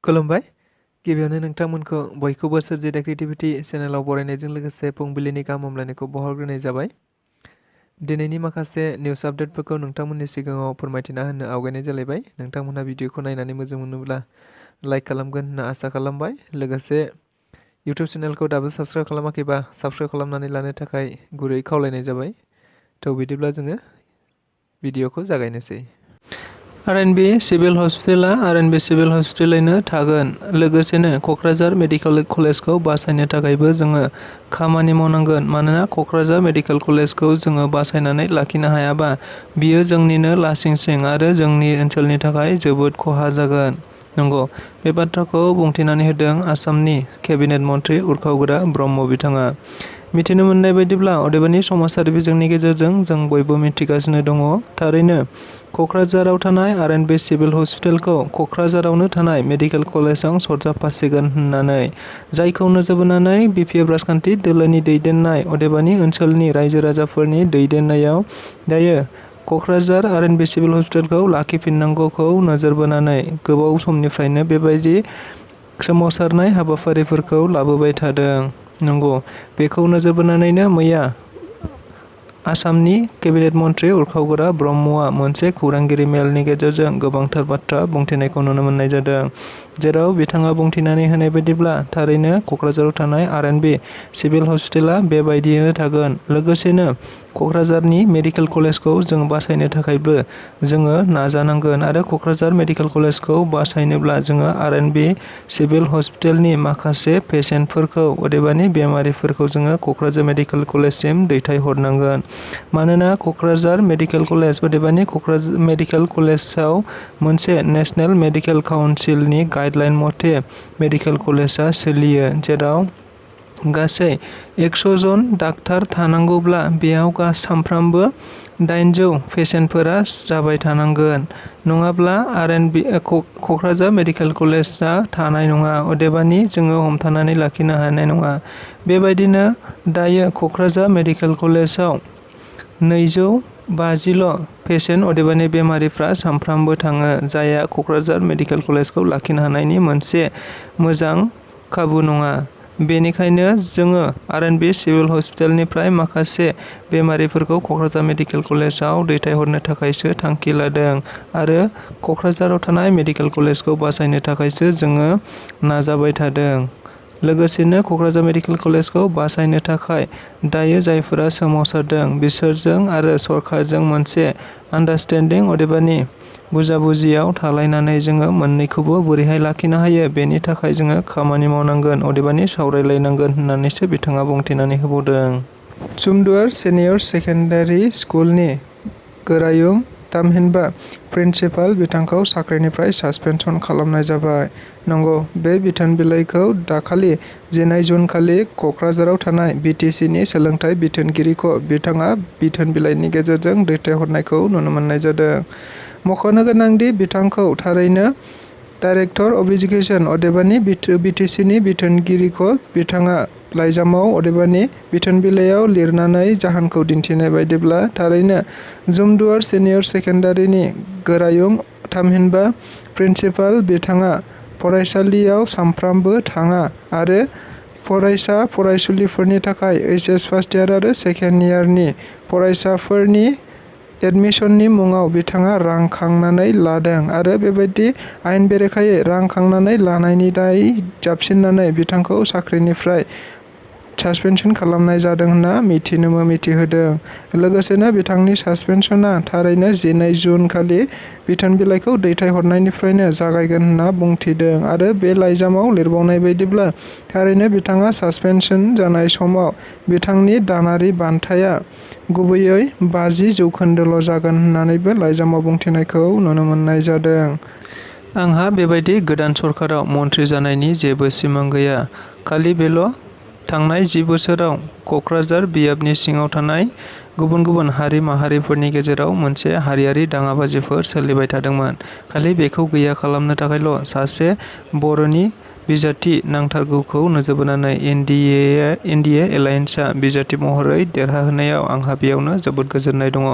खुलुमबाय। गिबियावनो नोंथांमोनखौ बयखौबो सोरजि द क्रिएटिविटी चेनेलाव बरायनायजों लोगोसे फुंबिलिनि गाहाम हामलायनायखौ बावहरग्रोनाय जाबाय। दिनैनि माखासे निउस आपडेटफोरखौ नोंथांमोननि सिगाङाव फोरमायथिना होनो आवगायनाय जालायबाय। नोंथांमोनहा भिडिअखौ नायनानै मोजां मोनोब्ला लाइक खालामगोन होनना आसा खालामबाय। लोगोसे इउटिउब चेनेलखौ दाबो साबस्क्राइब खालामाखैबा साबस्क्राइब खालामनानै लानो थाखाय गुरै खावलायनाय जाबाय। थ' बिदिब्ला जोङो भिडिअखौ जागायनोसै। आर.एन.बि. सिभिल हस्पिटाला आर.एन.बि. सिभिल हस्पिटालैनो थागोन। लोगोसेनो क'क्राझार मेडिकेल कलेजखौ बासायनो थाखायबो जोङो खामानि मावनांगोन। मानोना क'क्राझार मेडिकेल कलेजखौ जोङो बासायनानै लाखिनो हायाबा बियो जोंनिनो लासिंसिं आरो जोंनि ओनसोलनि थाखाय जोबोद खहा जागोन। नंगौ, बे बाथ्राखौ बुंथिनानै होदों आसामनि केबिनेट मन्थ्रि उरखाव ब्रह्म बिथाङा। मिथिनो मोननाय बायदिब्ला अदेबानि समाजारि बिजोंनि गेजेरजों जों बयबो मिथिगासिनो दङ। थारैनो क'क्राझाराव थानाय आर.एन.बि. सिभिल हस्पिटालखौ क'क्राझारावनो थानाय मेडिकेल कलेजजों सरजाबफासिगोन होननानै जायखौ नोजोर बोनानै बि.पि.एफ राजखान्थि दोलोनि दैदेननाय अदेबानि ओनसोलनि रायजो राजाफोरनि दैदेननायाव दायो क'क्राझार आर.एन.बि. सिभिल हस्पिटालखौ लाखिफिननांगौखौ नोजोर बोनानै गोबाव समनिफ्रायनो बेबायदि सोमावसारनाय हाबाफारिफोरखौ लाबोबाय थादों। नंगौ, बेखौ नोजोर बोनानैनो मैया आसामनि केबिनेट मन्थ्रि उरखाव ब्रह्मआ मोनसे खौरांगिरि मेलनि गेजेरजों गोबांथार बाथ्रा बुंथिनायखौ नुनो मोननाय जादों। जेराव बिथाङा बुंथिनानै होनाय बायदिब्ला थारैनो क'क्राझाराव थानाय आर.एन.बि. सिभिल हस्पिटाला बेबायदियैनो थागोन। लोगोसेनो क'क्राझारनि मेडिकेल कलेजखौ जों बासायनो थाखायबो जोङो नाजानांगोन आरो क'क्राझार मेडिकेल कलेजखौ बासायनोब्ला जोङो आर.एन.बि. सिभिल हस्पिटालनि माखासे पेसेन्टफोरखौ अदेबानि बेमारिफोरखौ जोङो क'क्राझार मेडिकेल कलेजसिम दैथायहरनांगोन। मानोना क'क्राझार मेडिकेल कलेज अदेबानि क'क्राझार मेडिकेल कलेजाव मोनसे नेशनेल मेडिकेल काउन्सिलनि गाइडलाइन मथे मेडिकेल कलेजआ सोलियो। जेराव गासै 100 जन डाक्टार थानांगौब्ला बेयाव सानफ्रामबो 800 पेसेन्टफोरा जाबाय थानांगोन। नङाब्ला आर.एन.बि. क'क्राझार मेडिकेल कलेजआ थानाय नङा। अदेबानि जोङो हमथानानै लाखिनो हानाय नङा। बेबायदिनो दायो क'क्राझार मेडिकेल कलेजाव 250ल' पेसेन्ट अदेबानि बेमारिफ्रा सानफ्रामबो थाङो। जायहा क'क्राझार मेडिकेल कलेजखौ लाखिनो हानायनि मोनसे मोजां खाबु नङा। बेनिखायनो जोङो आर.एन.बि. सिभिल हस्पिटालनिफ्राय माखासे बेमारिफोरखौ क'क्राझार मेडिकेल कलेजाव दैथायहरनो थाखायसो थांखि लादों आरो क'क्राझाराव थानाय मेडिकेल कलेजखौ बासायनो थाखायसो जोङो नाजाबाय थादों। लोगोसेनो क'क्राझार मेडिकेल कलेजखौ बासायनो थाखाय दायो जायफोरा सोमावसारदों बिसोरजों आरो सरकारजों मोनसे आन्डारस्टेन्डिं अदेबानि बुजाबुजियाव थालायनानै जोङो मोननैखौबो बोरैहाय लाखिनो हायो बेनि थाखाय जोङो खामानि मावनांगोन अदेबानि सावरायलायनांगोन होननानैसो बिथाङा बुंथिनानै होबावदों। जुमदुवार सिनियर सेकेन्डारि स्कुलनि गोरायुं थामहिनबा प्रिन्सिपाल बिथांखौ साख्रिनिफ्राय सासपेनसन खालामनाय जाबाय। नंगौ, बे बिथोन बिलाइखौ दाखालि 12 जुन खालि क'क्राझाराव थानाय बि.टि.सि.नि सोलोंथाइ बिथोनगिरिखौ बिथाङा बिथोन बिलाइनि गेजेरजों दैथायहरनायखौ नुनो मोननाय जादों। मख'नो गोनांदि बिथांखौ थारैनो डाइरेक्टर अफ एजुकेसन अदेबानि बि.टि.सि.नि बिथोनगिरिखौ बिथाङा लाइजामाव अदेबानि बिथोन बिलाइयाव लिरनानै जाहोनखौ दिन्थिनाय बायदिब्ला थारैनो जुमदुवार सिनियर सेकेन्डारिनि गोरायुं थामहिनबा प्रिन्सिपाल बिथाङा फरायसालियाव सानफ्रामबो थाङा आरो फरायसा फरायसुलिफोरनि थाखाय एइच.एस. फार्स्ट इयार आरो सेकेन्ड इयारनि फरायसाफोरनि एडमिसननि मुङाव बिथाङा रां खांनानै लादों आरो बेबायदि आयेन बेरेखायै रां खांनानै लानायनि दाय जाबसिननानै बिथांखौ साख्रिनिफ्राय सासपेनसन खालामनाय जादों होनना मिथिहोदों। लोगोसेनो बिथांनि सासपेनसनआ थारैनो 12 जुन खालि बिथोन बिलाइखौ दैथायहरनायनिफ्रायनो जागायगोन होनना बुंथिदों आरो बे लाइजामाव लिरबावनाय बायदिब्ला थारैनो बिथाङा सासपेनसन जानाय समाव बिथांनि दानारि बान्थाया गुबैयै 50% जागोन होननानैबो लाइजामाव बुंथिनायखौ नुनो मोननाय जादों। आंहा बेबायदि गोदान सरकाराव मन्थ्रि जानायनि जेबो सिमां गैया। खालि बेल'। थांनाय 10 बोसोराव क'क्राझार बियाबनि सिङाव थानाय गुबुन गुबुन हारि माहारिफोरनि गेजेराव मोनसे हारियारि दाङाबाजिफोर सोलिबाय थादोंमोन। खालि बेखौ गैया खालामनो थाखायल' सासे बर'नि बिजाथि नांथारगौखौ नोजोर बोनानै एनडिए एलायेन्सआ बिजाथि महरै देरहाहोनायाव आंहा बेयावनो जोबोद गोजोननाय दङ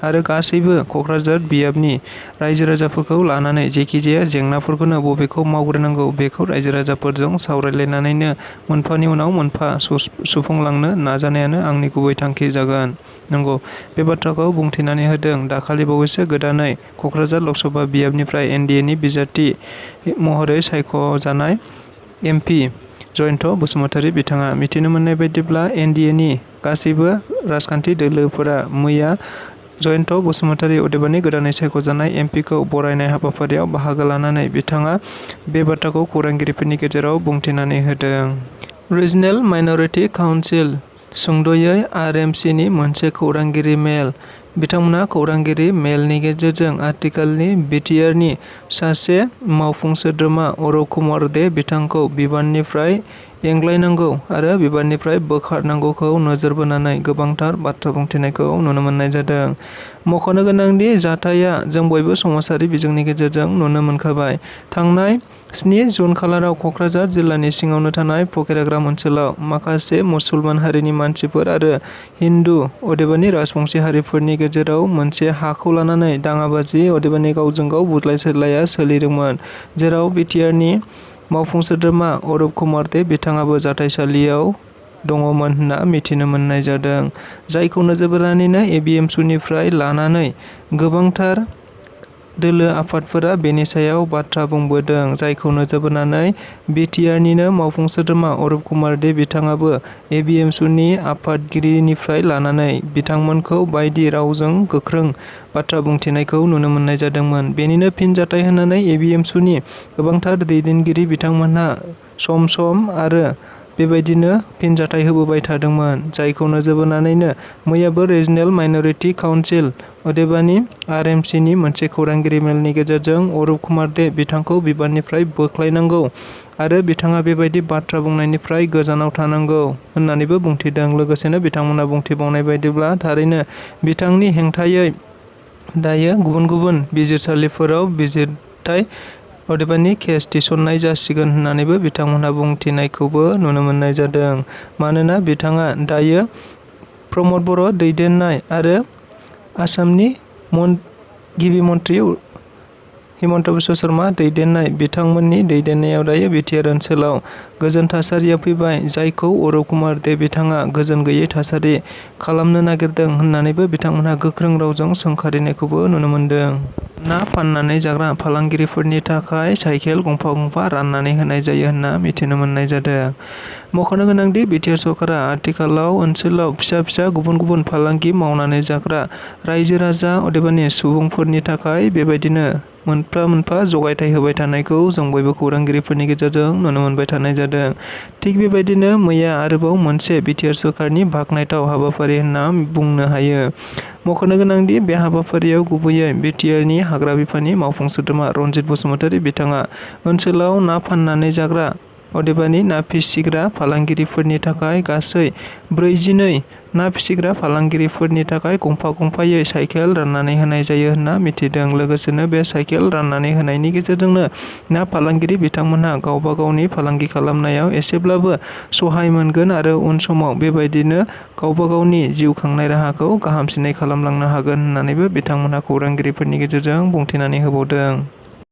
आरो गासैबो क'क्राझार बियाबनि रायजो राजाफोरखौ लानानै जेखिजाया जेंनाफोरखौनो बबेखौ मावग्रोनांगौ बेखौ रायजो राजाफोरजों सावरायलायनानैनो मोनफानि उनाव मोनफा सुफुंलांनो नाजानायानो आंनि गुबै थांखि जागोन। नंगौ, बे बाथ्राखौ बुंथिनानै होदों दाखालि बावैसो गोदानै क'क्राझार लकसभा बियाबनिफ्राय एनडिएनि बिजाथि महरै सायख'जानाय एमपि जयन्त बसुमतारी बिथाङा। मिथिनो मोननाय बायदिब्ला एनडिएनि गासैबो राजखान्थि दोलोफोरा मैया जयन्त बसुमतारी अदेबानि गोदानै सायख'जानाय एमपिखौ बरायनाय हाबाफारियाव बाहागो लानानै बिथाङा बे बाथ्राखौ खौरांगिरिफोरनि गेजेराव बुंथिनानै होदों। रिजनेल माइनरिटि काउन्सिल सुंद'यै आरएमसिनि मोनसे खौरांगिरि मेल। बिथांमोनहा खौरांगिरि मेलनि गेजेरजों आथिखालनि बिटिआरनि सासे मावफुं सोद्रोमा अरुप कुमार दे बिथांखौ बिबाननिफ्राय एंग्लायनांगौ आरो बिबाननिफ्राय बोखारनांगौखौ नोजोर बोनानै गोबांथार बाथ्रा बुंथिनायखौ नुनो मोननाय जादों। मख'नो गोनांदि जाथाया जों बयबो समाजारि बिजोंनि गेजेरजों नुनो मोनखाबाय। थांनाय 7 जुन खालाराव क'क्राझार जिल्लानि सिङावनो थानाय फकिराग्राम ओनसोलाव माखासे मुसलमान हारिनि मानसिफोर आरो हिन्दु अदेबानि राजबंशी हारिफोरनि गेजेराव मोनसे हाखौ लानानै दाङाबाजि अदेबानि गावजों गाव बुलाय सोलाया सोलिदोंमोन, जेराव बिटिआरनि मावफुं सोद्रोमा अरुप कुमार दे बिथाङाबो जाथाइसालियाव दङमोन होनना मिथिनो मोननाय जादों। जायखौ नोजोर बोनानैनो एबिएमसुनिफ्राय लानानै गोबांथार दोलो आफादफोरा बेनि सायाव बाथ्रा बुंबोदों। जायखौ नोजोर बोनानै बिटिआरनिनो मावफुं सोद्रोमा अरुप कुमार दे बिथाङाबो एबिएमसुनि आफादगिरिनिफ्राय लानानै बिथांमोनखौ बायदि रावजों गोख्रों बाथ्रा बुंथिनायखौ नुनो मोननाय जादोंमोन। बेनिनो फिनजाथाय होननानै एबिएमसुनि गोबांथार दैदेनगिरि बिथांमोनहा सम आरो बेबायदिनो फिनजाथाय होबोबाय थादोंमोन। जायखौ नोजोर बोनानैनो मैयाबो रिजनेल माइनरिटि काउन्सिल अदेबानि आरएमसिनि मोनसे खौरांगिरि मेलनि गेजेरजों अरुप कुमार दे बिथांखौ बिबाननिफ्राय बोख्लायनांगौ आरो बिथाङा बेबायदि बाथ्रा बुंनायनिफ्राय गोजानाव थानांगौ होननानैबो बुंथिदों। लोगोसेनो बिथांमोना बुंथिबावनाय बायदिब्ला थारैनो बिथांनि हेंथायै दायो गुबुन गुबुन बिजिरसालिफोराव बिजिरथाय अदेबानि केस थिसननाय जासिगोन होननानैबो बिथांमोनहा बुंथिनायखौबो नुनो मोननाय जादों। मानोना बिथाङा दायो प्रमद बर' दैदेननाय आरो आसामनि गिबि मन्थ्रि हिमन्त बिश्व शर्मा दैदेननाय बिथांमोननि दैदेननायाव दायो बिटिआर ओनसोलाव गोजोन थासारिया फैबाय। जायखौ अरुप कुमार दे बिथाङा गोजोन गैयै थासारि खालामनो नागिरदों होननानैबो बिथांमोनहा गोख्रों रावजों सोंखारिनायखौबो नुनो मोनदों। ना फाननानै जाग्रा फालांगिरिफोरनि थाखाय साइकेल गंफा गंफा राननानै होनाय जायो होनना मिथिनो मोननाय जादों। मख'नो गोनांदि बिटिआर सरकारा आथिखालाव ओनसोलाव फिसा फिसा गुबुन गुबुन फालांगि मावनानै जाग्रा रायजो राजा अदेबानि सुबुंफोरनि थाखाय बेबायदिनो मोनफा मोनफा जगायथाय होबाय थानायखौ जों बयबो खौरांगिरिफोरनि गेजेरजों नुनो मोनबाय थानाय जादों। थिग बेबायदिनो मैया आरोबाव मोनसे बिटिआर सरकारनि बाखनायथाव हाबाफारि होनना बुंनो हायो। मख'नो गोनांदि बे हाबाफारियाव गुबैयै बिटिआरनि हाग्रा बिफाननि मावफुं सोद्रोमा रनजित बसुमतारी बिथाङा ओनसोलाव ना फाननानै जाग्रा अदेबानि ना फिसिग्रा फालांगिरिफोरनि थाखाय गासै 42 ना फिसिग्रा फालांगिरिफोरनि थाखाय गंफा गंफायै साइकेल राननानै होनाय जायो होनना मिथिदों। लोगोसेनो बे साइकेल राननानै होनायनि गेजेरजोंनो ना फालांगिरि बिथांमोनहा गावबा गावनि फालांगि खालामनायाव एसेब्लाबो सहाय मोनगोन आरो उन समाव बेबायदिनो गावबा गावनि जिउ खांनाय राहाखौ गाहामसिनै खालामलांनो हागोन होननानैबो बिथांमोनहा खौरांगिरिफोरनि गेजेरजों बुंथिनानै होबावदों।